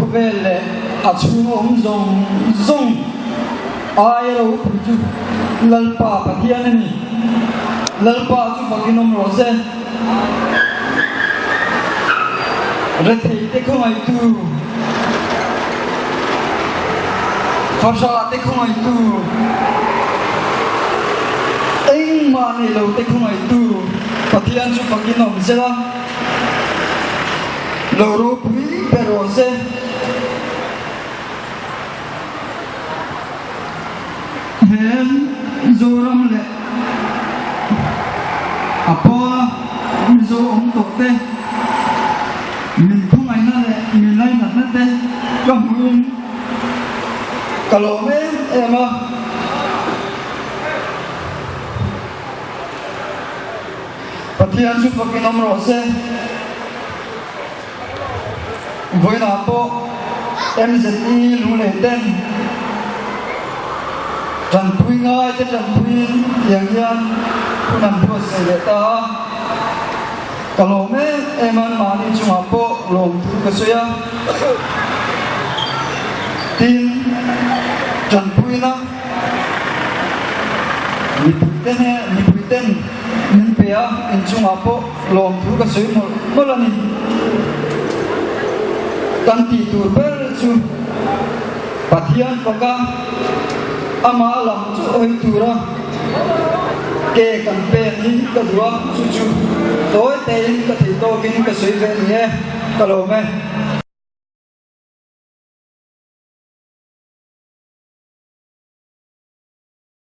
Khawvel leh a chhung awm zawng zawng aia ropui chu Lalpa Pathian a ni. Lalpa chu fakin awm rawh se. Retheite khawngaihtu, fahrahte khawngaihtu, engmah nei lote khawngaihtu Pathian chu fakin awm sela. Lo ropui ber rawh se. He Zoram leh a pawna Mizo awm tawh te, min khawngaihna leh min lainatna te ka hmuhin ka lawm em em a. Pathian chu fakin awm rawh se. Vawiinah pawh MZE lunglei ten tanpui ngai te tanpuiin tiang hian hun an buatsaih leh ta a. Ka lawm em em a, mahni chungah pawh lawmthu ka sawi a. Tin, tanpuina mipui te mipui ten min pe a, inchungah pawh lawmthu ka sawi mawlh mawlh a ni. Kan tih tur ber chu Pathian faka amah lam chu hawi tura ke kan pek hi ka duh a, chu chu tawi tein ka theih tawkin ka sawi ve ni e, ka lawm e.